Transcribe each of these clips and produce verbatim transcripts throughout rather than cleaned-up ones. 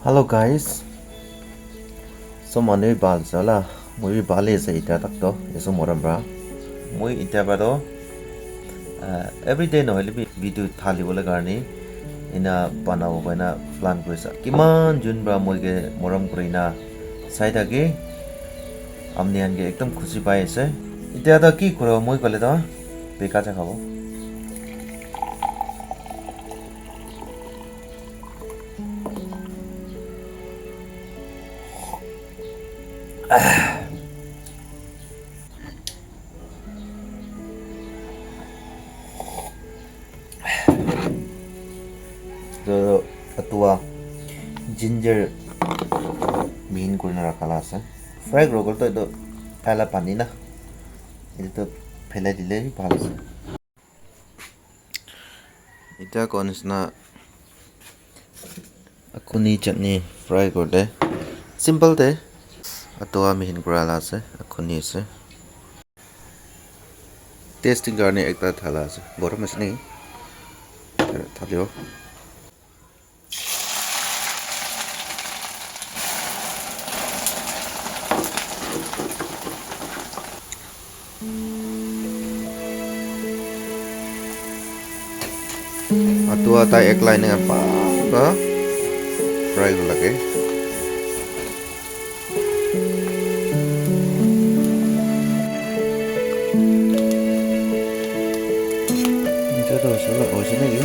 Hello guys, so manu bhal ase la, moi bi bhal ase etiya tak toh, Isu morom pra. Moi etiya pra toh, uh, everyday nohoile bi video thali bole karne ena banabo koina plan kurisa. Kiman jun pra moi ke morom kurina sai thake, apni khan ke ekdom khushi pai ase. Etiya toh ki kuribo moi koile toh beka ja khabo. Etu atua ginger mihin kurina rakha la ase. Fry kuribole toh etu pehla pani na, etu toh phelai dile bi bhal ase. Etiya koa nishina akhuni chutney fry kurite simple te atua mihin kura la ase, akhuni ase. Tasting karne ekta thala ase. Gorom ase naki? Thalibo. Atua tai ek line ngan pa pra fry kuri lage. Etu toh hoise la, hoise naki?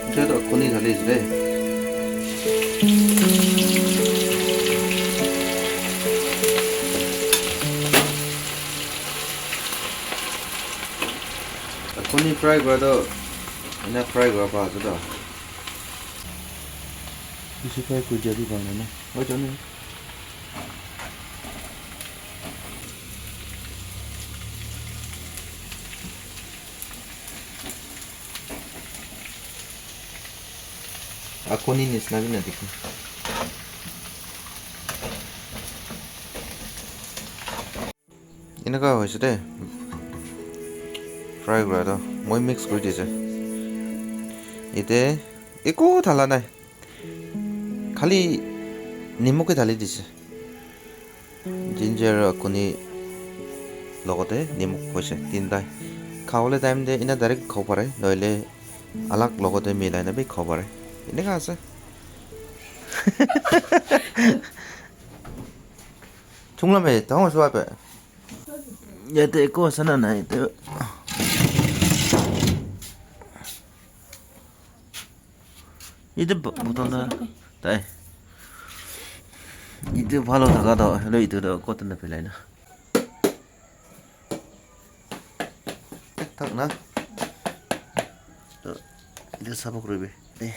Etu toh kuni thali ase de. Kuni fry kura toh, ena fry kura pa ase toh. Bishi fry kuri dia bi bhal nai na. Oi, jane. Akoni nisna bi na dikhi. Eneka hoise de. Fry kura toh moi mix kuri dise. Ete eko thala nai. Khali nimok ke dhali dise. Ginger, akoni logote nimok hoise tinta. Khabole time te ena direct khabo pare, nohoile alak logote milai na bi khabo pare. Eneka ase. Chungla me, tang suwa pe. Yate eko ase na nai, yate. Yate bo-, botol da. Tai. Yate bhalo thaka toh, hoile etu toh kot na pelai na. Thik thak na. Toh, yate sabo kuribi. Eh.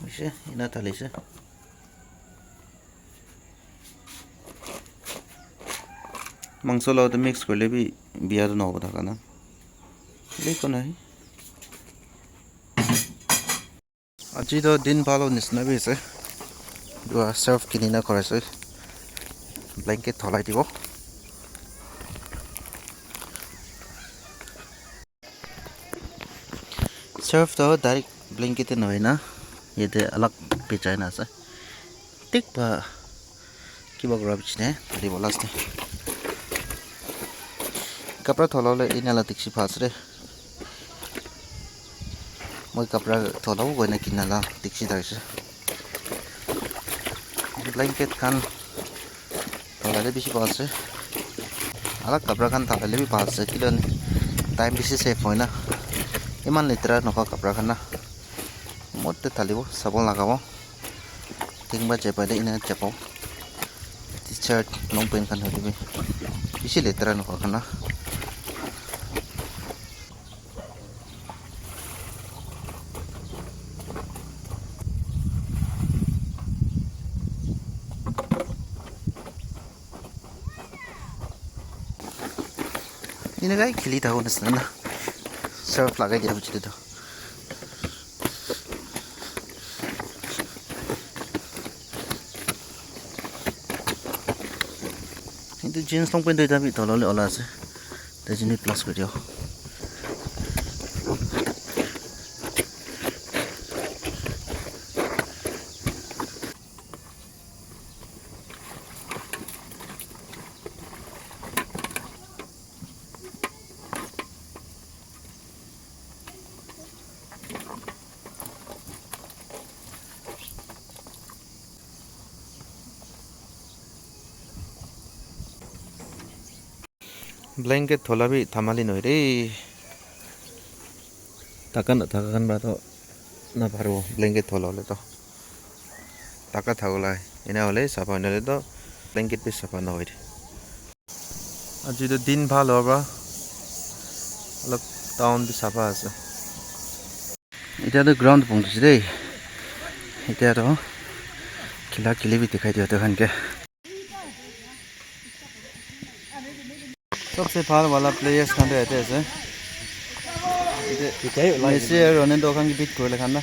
Hoise, ena thalise. Mangso logote mix kurile bi biya toh nahobo thaka na. Hoile eko nai. Aji toh din bhal nisna bi ase. Etu la surf kini na kuri ase. Blanket tholai dibo. Surf toh direct blanket te nohoi na, yate alak bichai na ase. Thik ba kiba kura bichai na thalibo last te. Kapra thola le ena la dikchi pa ase de. Moi kapra thola bo koina kina la dikchi thakise. Blanket khan tholai le bishi bhal ase. Alak kapra khan tholai le bi bhal ase. Kile time bishi save hoi na. Iman letera nohoi kapra khan na. Mote thalibo, sabon lagabo. Thik ba jepai le ena jabo. T-shirt, long pant khan hoile bi bishi letera nohoi khan na. Enika khili thaka nisna na. Surf lagai dia bichite toh. Etu jeans long pant duita bi tolole ola ase. Te jeans plus kuri diyo. Blanket thola bi thamali noire. Taka na taka khan ba to na paribo blanket thola hole to. Taka thakula ena hole safa ena hole to blanket bi safa na hoide. Aji to din bhal hoba. Olop town bi safa ase. Etia to ground pongchise de. Etia to khila khili bi dikhai diya takhan ke. Sabse bhal wala players khan to yate ase. Yate Messi aru Ronaldo khan ke beat kori le khan na.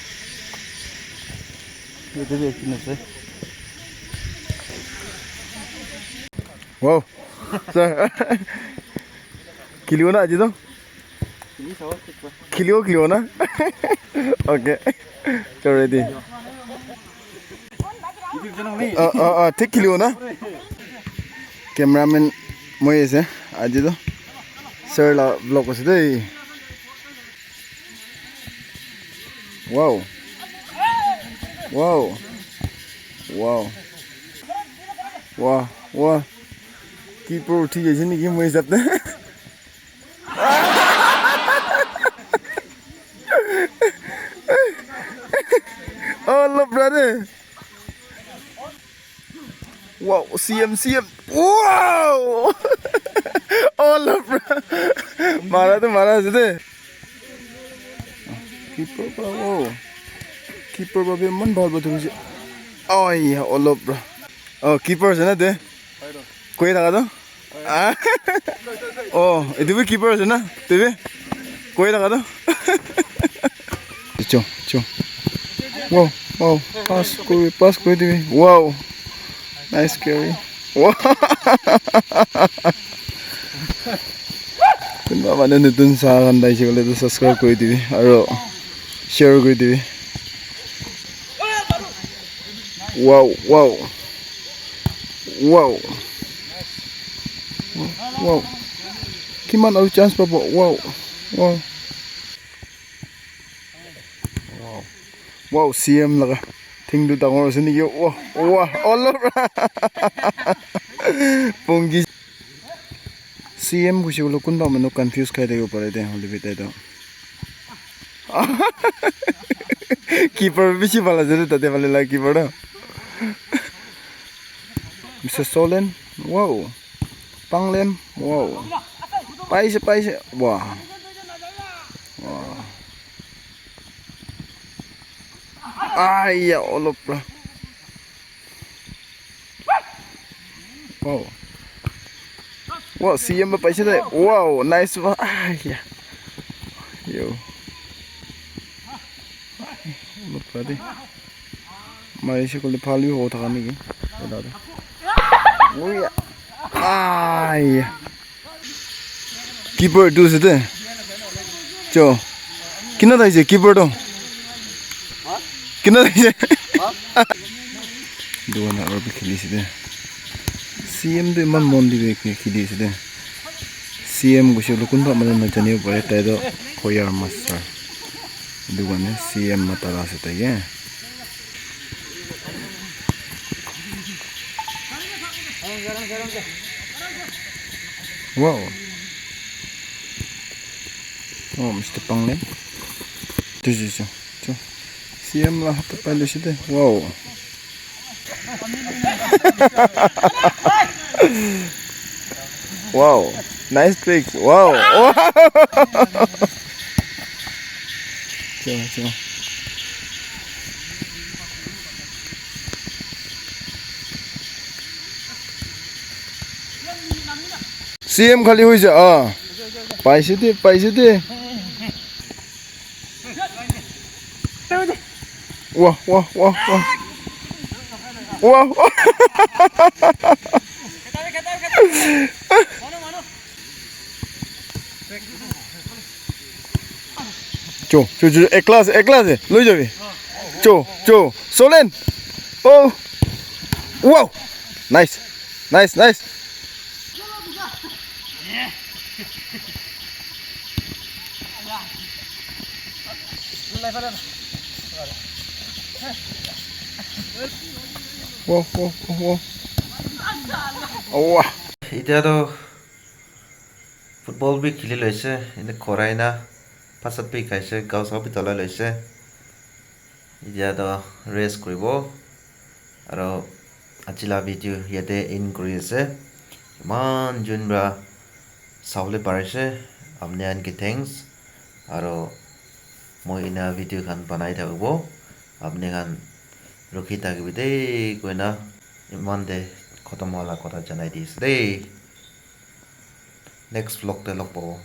Yate bi ekjon ase. Wow. Sir. Khilibo na aji to? Khilibo, khilibo na? Okay. So ready. Oh, oh, oh, thik khilibo na? Cameraman moi ase. Aji to sir la vlog ase de. Wow. Wow. Wow. Wow. Wow. Keeper uthi jaise niki moi hisab te. Oh, lo, brother. Wow, C M, C M. Wow! Oh, lo, bro. Mara to mara ase de. Keeper pra, wow. Keeper pra bi iman bhal bhal thakise. Oh, yeah, olop pra. Oh, keeper ase na te? Koi thaka to? Ah. Oh, etu bi keeper ase na? Etu bi? Koi thaka to? Cho, cho. Wow, wow. Pass koi, pass koi dibi. Wow. Nice carry. Wow. Kunba manu nutun sa khan aise koile tu subscribe kuri dibi aro share kuri dibi. Wow, wow. Wow. Wow. Kiman aru chance pabo. Wow. Wow. Wow. Wow, C M laga thing tu dangor ase niki? Wah, wah, olop. Pongi. C M kushi bole kunba manu confuse khai thakibo pare de, hoile bi tai to. Keeper bishi bhal ase de, tate phale la keeper to. Mister Solen, wow. Panglem, wow. Paise, paise, wow. Wow. Aiya, olop pra. Wow. Wow, C M ba paise de. Wow, nice one. Aiya. Yo. Olop pra de. Marise koile bhal bi hobo thaka niki? Oda de. Oya. Aiya. Keeper tu ase de. Cho. Kina thaise keeper to? Kina thaise? Etu khan aru bi kheli ase de. C M tu iman mon di bi kheli ase de. C M kuise koile kunba manu najanibo pare, tai to choir master. Etu karne C M mata la ase tai ke. Wow. Oh, Mister Pangle. Chu, chu, chu, chu. C M la hat pai loise de. Wow. Wow. Nice tricks. Wow. Wow. Cho, cho. C M khali hoise, ah. Paise de, paise de. Wah, wah, wah, wah. Wah, wah. Cho, cho, cho, ekla ase, ekla ase, loi jabi. Cho, cho, Solen. Oh. Wow. Nice. Nice, nice. Wow, wow, wow, wow. Wow. Etia toh football bi khili loise, ene korai na, bhat sat bi khaise, gao sab bi dholai loise. Etia toh rest kuribo. Aro aji la video yate end kuri ase. Eman jun pra sabole parise, apni khan ke thanks. Aro moi ena video khan banai thakibo, apni khan rukhi thakibi de koina eman te khotom hola kotha janai di ase de. Next vlog te log pabo.